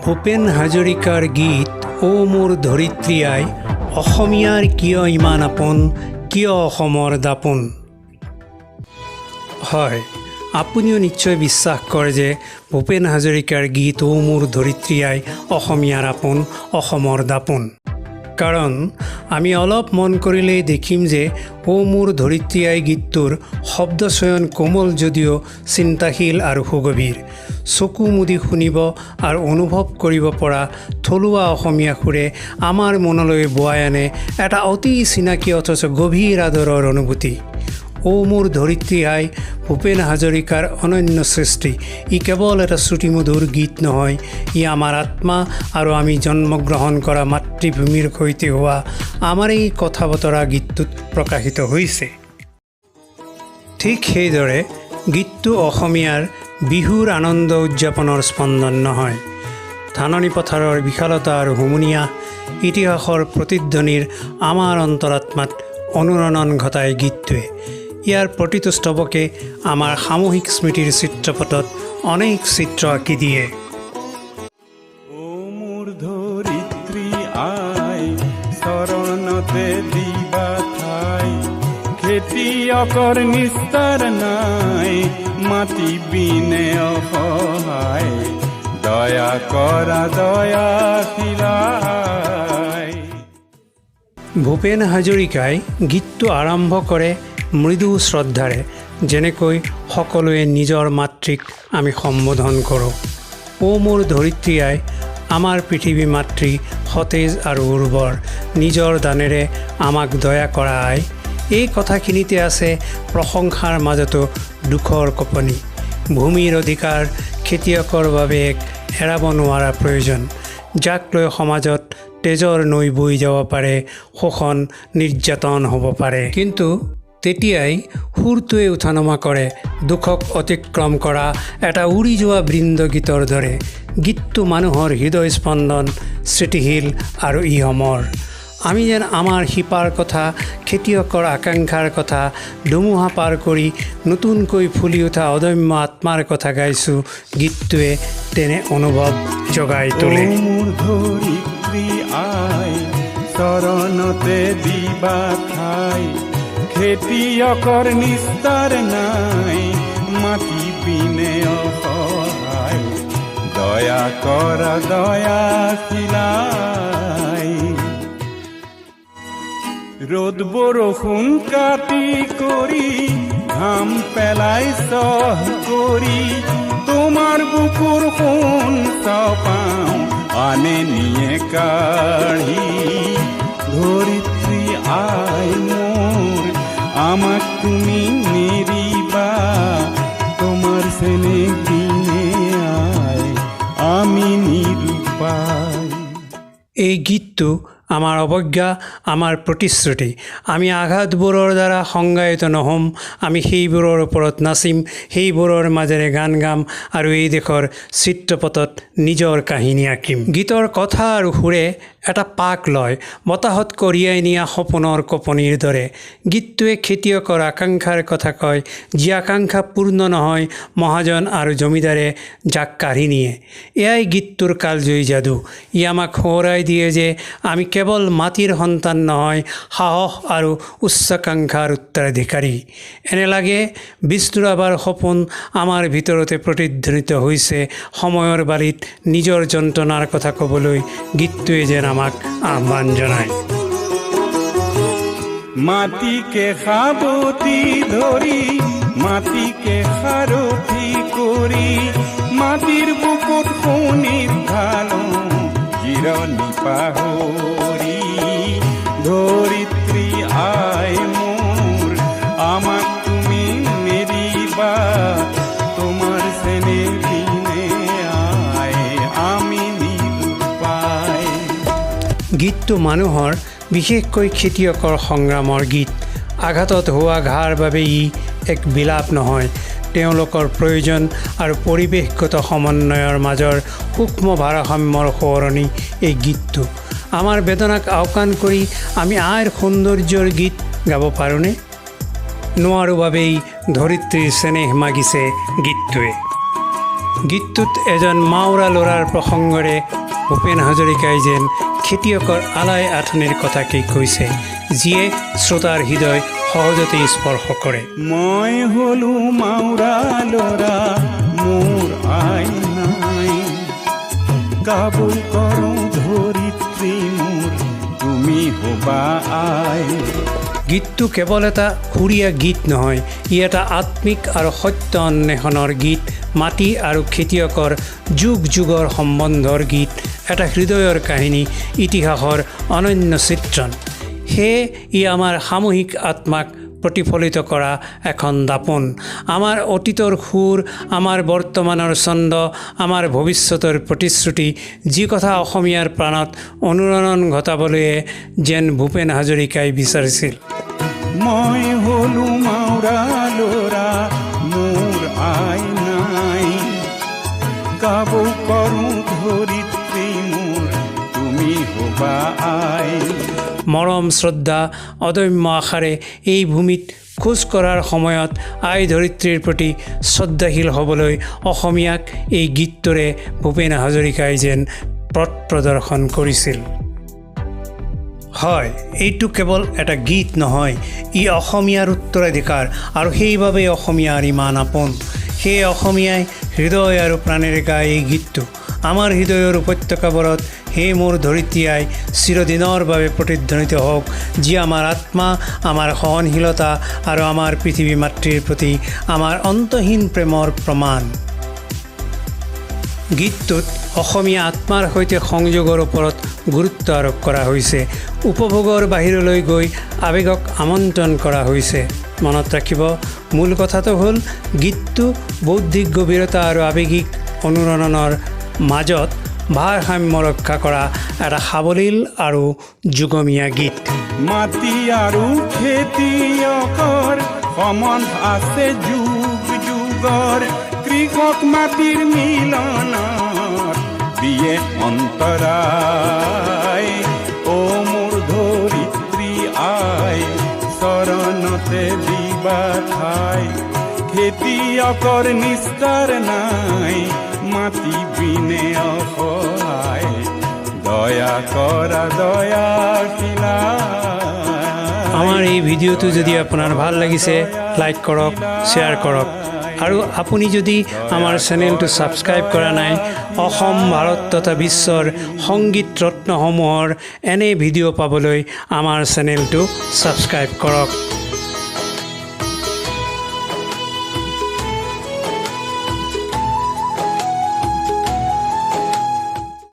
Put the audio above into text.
ভূপেন হাজৰিকাৰ গীত "অ' মোৰ ধৰিত্ৰী আই" অসমীয়াৰ কিয় ইমান আপোন, কিয় অসমৰ দাপোন? হয়, আপুনিও নিশ্চয় বিশ্বাস কৰে যে ভূপেন হাজৰিকাৰ গীত "অ' মোৰ ধৰিত্ৰী আই" অসমীয়াৰ আপোন, অসমৰ দাপোন। কাৰণ আমি অলপ মন কৰিলেই দেখিম যে "অ' মোৰ ধৰিত্ৰী আই" গীতটোৰ শব্দচয়ন কোমল যদিও চিন্তাশীল আৰু সুগভীৰ। চকু মুদি শুনিব আৰু অনুভৱ কৰিব পৰা থলুৱা অসমীয়া সুৰে আমাৰ মনলৈ বোৱাই আনে এটা অতি চিনাকি অথচ গভীৰ আদৰৰ অনুভূতি। "অ' মোৰ ধৰিত্ৰী আই" ভূপেন হাজৰিকাৰ অনন্য সৃষ্টি। ই কেৱল এটা শ্ৰুতিমধুৰ গীত নহয়, ই আমাৰ আত্মা আৰু আমি জন্মগ্ৰহণ কৰা মাতৃভূমিৰ সৈতে হোৱা আমাৰ এই কথা বতৰা গীতটোত প্ৰকাশিত হৈছে। ঠিক সেইদৰে গীতটো অসমীয়াৰ বিহুৰ আনন্দ উদযাপনৰ স্পন্দন নহয়, ধাননি পথাৰৰ বিশালতা আৰু হুমুনিয়াহ, ইতিহাসৰ প্ৰতিধ্বনিৰ আমাৰ অন্তৰাত্মাত অনুৰণন ঘটায় গীতটোৱে। ইয়াৰ প্ৰতিটো স্তৱকে আমাৰ সামূহিক স্মৃতিৰ চিত্ৰপটত অনেক চিত্ৰ আঁকি দিয়ে। অ মোৰ ধৰিত্ৰী আই, চৰণতে দিবা ঠাই। খেতিয়কৰ নিস্তাৰ নাই, মাটি বিনে অসহায়। দয়া কৰা দয়াশীল আই। ভূপেন হাজৰিকাই গীতটো আৰম্ভ কৰে মৃদু শ্ৰদ্ধাৰে, যেনেকৈ সকলোৱে নিজৰ মাতৃক আমি সম্বোধন কৰোঁ। অ' মোৰ ধৰিত্ৰী আই, আমাৰ পৃথিৱী মাতৃ সতেজ আৰু উৰ্বৰ, নিজৰ দানেৰে আমাক দয়া কৰা আই, এই কথাখিনিতে আছে প্ৰশংসাৰ মাজতো দুখৰ কঁপনি। ভূমিৰ অধিকাৰ খেতিয়কৰ বাবে এক এৰাব নোৱাৰা প্ৰয়োজন, যাক লৈ সমাজত তেজৰ নৈ বৈ যাব পাৰে, শোষণ নিৰ্যাতন হ'ব পাৰে। কিন্তু তেতিয়াই সুৰটোৱে উঠা নমা কৰে, দুখক অতিক্ৰম কৰা এটা উৰি যোৱা বৃন্দ গীতৰ দৰে। গীতটো মানুহৰ হৃদয় স্পন্দন, স্মৃতিশীল আৰু ই অমৰ। আমি যেন আমাৰ শিপাৰ কথা, খেতিয়কৰ আকাংক্ষাৰ কথা, ধুমুহা পাৰ কৰি নতুনকৈ ফুলি উঠা অদম্য আত্মাৰ কথা গাইছোঁ, গীতটোৱে তেনে অনুভৱ জগাই তোলে। অ মোৰ ধৰিত্ৰী আই, চৰণতে দিবা ঠাই। খেতিয়কৰ নিস্তাৰ নাই, মাটি বিনে অসহায়। দয়া কৰা দয়াশীল আই। ৰ'দ বৰষুণ কাটি কৰি, ঘাম পেলাই চহ কৰি, তোমাৰ বুকুৰ সোণ চপাওঁ, আনে নিয়ে কাঢ়ি। ধৰিত্ৰী আই মোৰ, আমাক তুমি নেৰিবা। তোমাৰ চেনেহ বিনে আই আমি নিৰুপায়। এই গীতটো আমাৰ অৱজ্ঞা, আমাৰ প্ৰতিশ্ৰুতি। আমি আঘাতবোৰৰ দ্বাৰা সংজ্ঞায়িত নহ'ম, আমি সেইবোৰৰ ওপৰত নাচিম, সেইবোৰৰ মাজেৰে গান গাম আৰু এই দেশৰ চিত্ৰপটত নিজৰ কাহিনী আঁকিম। গীতৰ কথা আৰু সুৰে এটা পাক লয়, বতাহত কঢ়িয়াই নিয়া সপোনৰ কঁপনিৰ দৰে। গীতটোৱে খেতিয়কৰ আকাংক্ষাৰ কথা কয়, যি আকাংক্ষা পূৰ্ণ নহয়, মহাজন আৰু জমিদাৰে যাক কাঢ়ি নিয়ে। এয়াই গীতটোৰ কালজয়ী যাদু। ই আমাক সোঁৱৰাই দিয়ে যে আমি কেৱল মাটিৰ সন্তান নহয়, সাহস আৰু উচ্চাকাংক্ষাৰ উত্তৰাধিকাৰী। এনে লাগে বিষ্ণু ৰাভাৰ সপোন আমাৰ ভিতৰতে প্ৰতিধ্বনিত হৈছে। সময়ৰ বালিত নিজৰ যন্ত্ৰণাৰ কথা ক'বলৈ গীতটোৱে যেন আমাক আহ্বান জনায়। মাটিকে সাৱটি ধৰি, মাটিকে সাৰথি কৰি, মাটিৰ বুকুত শোণিত ঢালো, জিৰণি পাহৰি। ধৰিত্ৰী আই মোৰ, আমাক তুমি নেৰিবা। তোমাৰ চেনেহ বিনে আই আমি নিৰুপায়। গীতটো মানুহৰ, বিশেষকৈ খেতিয়কৰ সংগ্ৰামৰ গীত। আঘাতত হোৱা ঘাঁৰ বাবে ই এক বিলাপ নহয়, তেওঁলোকৰ প্ৰয়োজন আৰু পৰিৱেশগত সমন্বয়ৰ মাজৰ সূক্ষ্ম ভাৰসাম্যৰ সোঁৱৰণি এই গীতটো। আমাৰ বেদনাক আওকাণ কৰি আমি আইৰ সৌন্দৰ্যৰ গীত গাব পাৰোঁনে? নোৱাৰোঁ বাবেই ধৰিত্ৰীৰ চেনেহ মাগিছে গীতটোৱে। গীতটোত এজন মাওৰা ল'ৰাৰ প্ৰসংগৰে ভূপেন হাজৰিকাই যেন খেতিয়কৰ আলাই আথনিৰ কথাকেই কৈছে, যিয়ে শ্ৰোতাৰ হৃদয় সহজতেই স্পৰ্শ কৰে। মই হলো মাওৰা ল'ৰা, মোৰ আই নাই, গাবো কৰোঁ ধৰিত্ৰী মোৰ, তুমি হ'বা আই। গীতটো কেৱল এটা সুৰীয়া গীত নহয়, ই এটা আত্মিক আৰু সত্য অন্বেষণৰ গীত, মাটি আৰু খেতিয়কৰ যুগ যুগৰ সম্বন্ধৰ গীত, এটা হৃদয়ৰ কাহিনী, ইতিহাসৰ অনন্য চিত্ৰণ। সেয়ে ই আমাৰ সামূহিক আত্মাক প্ৰতিফলিত কৰা এখন দাপোন, আমাৰ অতীতৰ সুৰ, আমাৰ বৰ্তমানৰ ছন্দ, আমাৰ ভৱিষ্যতৰ প্ৰতিশ্ৰুতি, যি কথা অসমীয়াৰ প্ৰাণত অনুৰণন ঘটাবলৈয়ে যেন ভূপেন হাজৰিকাই বিচাৰিছিল। মই হলো মাওৰা ল'ৰা, মোৰ আই নাই, গাবো কৰোঁ ধৰিত্ৰী মোৰ, তুমি হ'বা আই। মৰম, শ্ৰদ্ধা, অদম্য আশাৰে এই ভূমিত খোজ কঢ়াৰ সময়ত আই ধৰিত্ৰীৰ প্ৰতি শ্ৰদ্ধাশীল হ'বলৈ অসমীয়াক এই গীতটোৰে ভূপেন হাজৰিকাই যেন পথ প্ৰদৰ্শন কৰিছিল। হয়, এইটো কেৱল এটা গীত নহয়, ই অসমীয়াৰ উত্তৰাধিকাৰ আৰু সেইবাবেই অসমীয়াৰ ইমান আপোন। সেয়ে অসমীয়াই হৃদয় আৰু প্ৰাণেৰে গায় এই গীতটো। আমাৰ হৃদয়ৰ উপত্যকাবোৰত হে মোৰ ধৰিত্ৰী আই চিৰদিনৰ বাবে প্ৰতিধ্বনিত হওক, যি আমাৰ আত্মা, আমাৰ সহনশীলতা আৰু আমাৰ পৃথিৱী মাতৃৰ প্ৰতি আমাৰ অন্তহীন প্ৰেমৰ প্ৰমাণ। গীতটোত অসমীয়া আত্মাৰ সৈতে সংযোগৰ ওপৰত গুৰুত্ব আৰোপ কৰা হৈছে। উপভোগৰ বাহিৰলৈ গৈ আৱেগক আমন্ত্ৰণ কৰা হৈছে। মনত ৰাখিব, মূল কথাটো হ'ল গীতটো বৌদ্ধিক গভীৰতা আৰু আৱেগিক অনুৰণনৰ মাজত ভাৰসাম্য ৰক্ষা কৰা এটা সাৱলীল আৰু যুগমীয়া গীত। মাটি আৰু খেতিয়কৰ সম্বন্ধ আছে যুগ যুগৰ, কৃষক মাটিৰ মিলনত দিয়ে অন্তৰায়। অ মোৰ ধৰিত্ৰী আই, চৰণতে দিবা ঠাই, খেতিয়কৰ নিস্তাৰ নাই, মাটি বিনে অসহায়, দয়া কৰা দয়া শিলা। আমাৰ এই ভিডিঅ'টো যদি আপোনাৰ ভাল লাগিছে, লাইক কৰক, শ্বেয়াৰ কৰক আৰু আপুনি যদি আমাৰ চেনেলটো ছাবস্ক্ৰাইব কৰা নাই, অসম, ভাৰত তথা বিশ্বৰ সংগীত ৰত্নসমূহৰ এনে ভিডিঅ' পাবলৈ আমাৰ চেনেলটো ছাবস্ক্ৰাইব কৰক।